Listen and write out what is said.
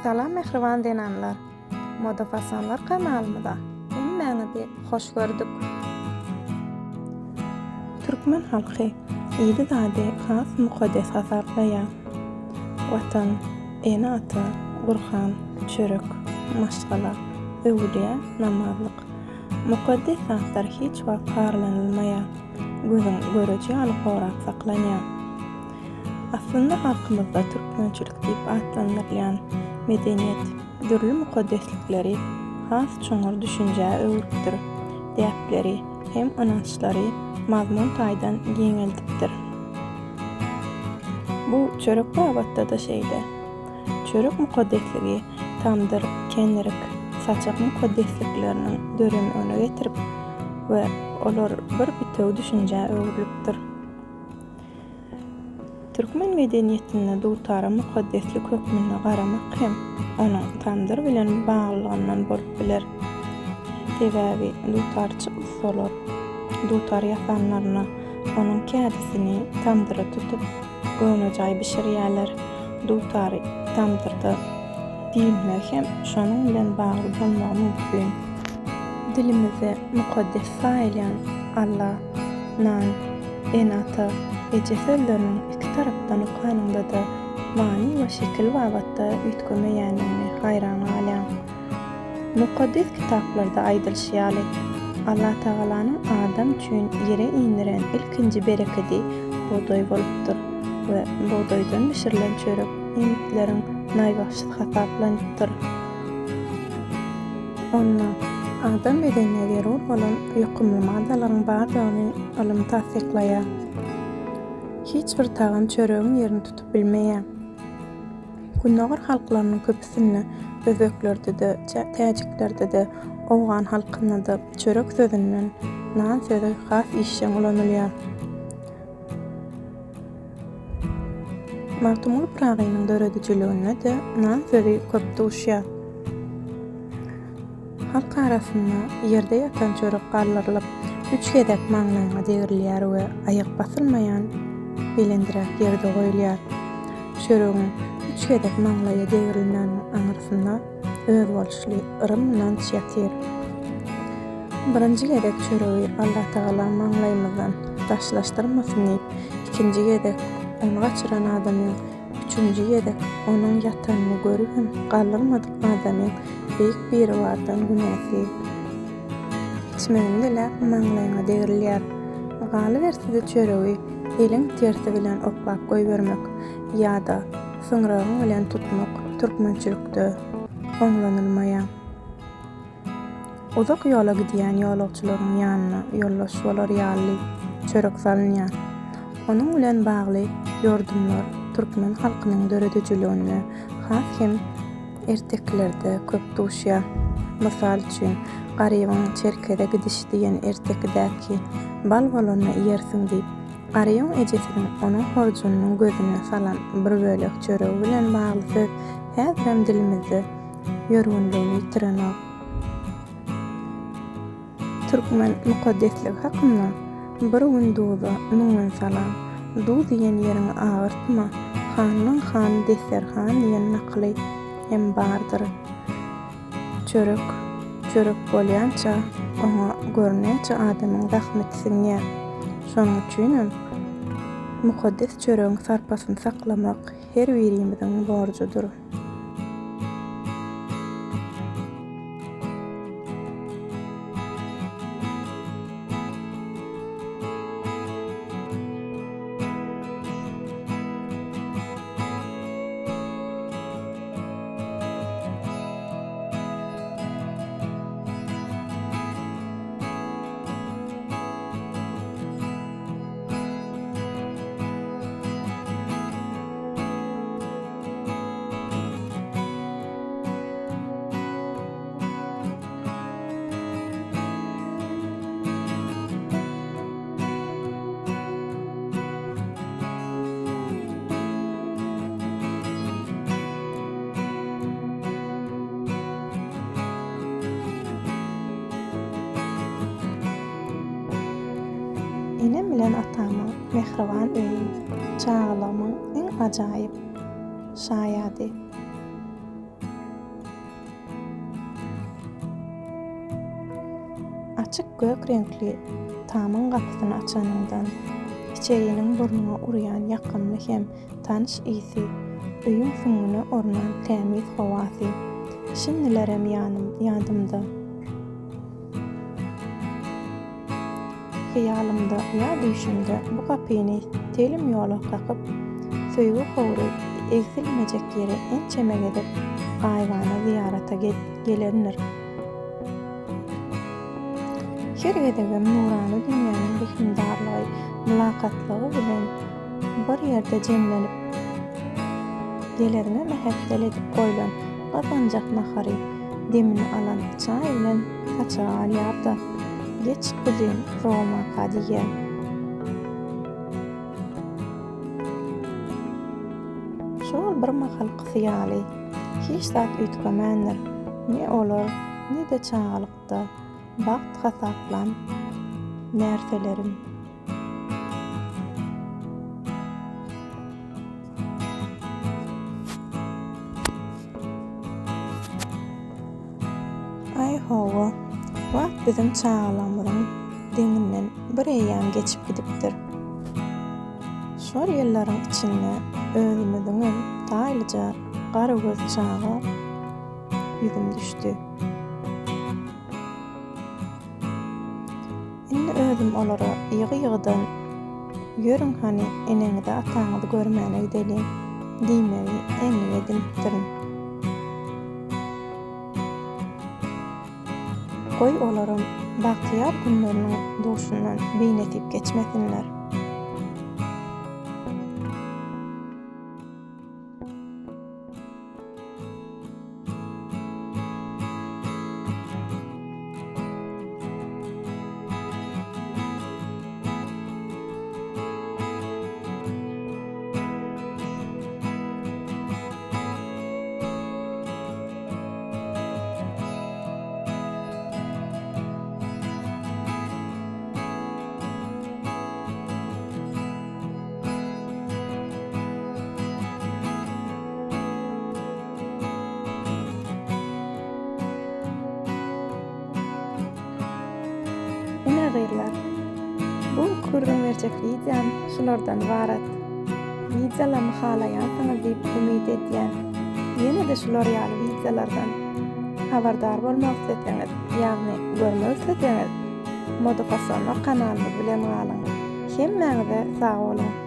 Salam mähriban zenanlar! Moda Fasonlar kanalymyza hemmäňizi hoş gördük. Türkmen halky ýyly zady has mukaddes hasaplaýar. Watan, ene-ata, Gurhan, çörek, maşgala, öwülýä, namazlyk. Mukaddes zatlar hiç wagt harlanylmaýar, gözüň göreji ýaly gorap saklanýar. Aslynda halkymyzda türkmençilik diýip atlandyrylýan medeniýet dürli mukaddeslikleri has çuňňur düşünjä öwrüpdir, däpleri hem ynançlary mazmun taýdan giňeldipdir. Bu çörek babatda-da şeýle. Çörek mukaddesligi tamdyr, kendirik, saçak mukaddeslikleriniň döremegine getirip we olar bir bitewi düşünjä öwrülipdir. Türkmen medeniýetinde dutara mukaddeslik hökmünde garamak hem onuň tamdyr bilen baglylygyndan bolup biler. Sebäbi dutarçy ussalar dutar ýasanlarynda onuň kädisini tamdyra tutup, göwnejaý bişirýärler. Dutary tamdyrda diýilmegi hem şonuň bilen bagly bolmagy mümkin. Dilimizde mukaddes saýylýan Alla, nan, ene-ata, eje sözleriniň iki tarapdan okanyňda-da many we şekil babatda üýtgemeýändigini haýran galýaň. Mukaddes kitaplarda aýdylyşy ýaly, Allatagalanyň adam üçin ýere indiren ilkinji berekedi bugdaý bolupdyr we bugdaýdan bişirilen çörek iýmitleriň naýbaşysy hasaplanypdyr. Onda adam bedenine zerur bolan ýokumly maddalaryň bardygyny ylym tassyklaýar. Hiç bir tagam çöregiň ýerini tutup bilmeýär. Gündogar halklarynyň köpüsinde, özbeklerde-de, täjiklerde-de, owgan halkynda-da çörek sözünden nan sözi has işjeň ulanylýar. Magtymguly Pyragynyň döredijiliginde-de nan sözi köp duşýar. Halk arasynda ýerde ýatan çörek galdyrylyp, üç gezek maňlaýyňa degrilýär we aýak basylmaýan belendräk ýerde goýulýar. Çöregiň üç gezek maňlaýa degrilmeginiň aňyrsynda özboluşly yrym-ynanç ýatyr. Birinji gezek çöregi Allatagala maňlaýymyzdan daşlaşdyrmasyn diýip, ikinji gezek ony gaçyran adamyň, üçünji gezek onuň ýatanyny görübem galdyrmadyk adamyň Beýik Biribardan günäsi geçmegini diläp maňlaýyňa degrilýär. Galyberse-de çöregi eliň tersi bilen oklap goýbermek ýa-da syňragyň bilen tutmak türkmençilikde oňlanylmaýar. Uzak ýola gidýän ýolagçylaryň ýanyna ýoldaş bolar ýaly çörek salynýar. Onuň bilen bagly ýordumlar türkmen halkynyň döredijiliginde, has hem ertekilerde köp duşýar. Mysal üçin, Garybyň Çerkeze gidişi diýen ertekidäki Bal bolanda iýersiň diýip, Garybyň ejesiniň onuň horjunynyň gözüne salan bir bölek çöregi bilen bagly söz häzirem dilimizde ýörgünligini ýitirenok. Türkmen mukaddesligi hakynda Bir gün duza, müň gün salam, Duz iýen ýeriňi agyrtma, Hanlaň hany desterhan diýen nakyly hem bardyr. Çörek çörek bolýança, oňa gör näçe adamyň zähmeti siňýär. Şonuň üçinem mukaddes çöregiň sarpasyny saklamak her birimiziň borjudyr. Enem bilen atamyň mähriban öýi çagalygymyň iň ajaýyp şaýady. Açyk gök reňkli tamyň gapysyny açanyňdan, içeriniň burnuňa urýan ýakymly hem tanyş ysy, öýüň süňňüne ornan tämiz howasy şindilerem ýadymda. Hyýalymda ýa düýşümde bu gapyny telim ýola kakyp, söýgi howry egsilmejek ýere ençeme gezek gaýybana zyýarata gelendir. Her gezegem nurana dünýäniň rehimdarlygy, mylakatlygy bilen bir ýerde jemlenip, geleriňe mähetdel edip goýlan gyzgynjak nahary, demini alan çaý bilen saçaga alýar-da, Geç, guzym, sowamaka diýýär. Şol bir mahalkysy ýaly, hiç zat üýtgemändir, ne olar, ne-de çagalykda bagt hasaplan närselerim. Aý hawa, wagt biziň çagalygymyzyň deňinden bir eýýäm geçip gidipdir. Şol ýyllaryň içinde özümiziňem taýlyja garagöz çaga ýüzüm düşdi. Indi özüm olara ýygy-ýygydan Ýörüň hany, eneňizi-ataňyzy görmäne gideliň diýmegi endik edinipdirin. Goý olaram bagtyýar günleriniň duşundan binesip geçmesinler. Ine gyzlar, bu gürrüň berjek wideom şulardan ybarat. Wideolamy halaýansyňyz diýip umyt edýän. Ýene-de şular ýaly wideolardan habardar bolmak isleseňiz, ýagny görmek isleseňiz, Modafasonlar kanalymyz bilen galyň. Hemmäňize sag boluň!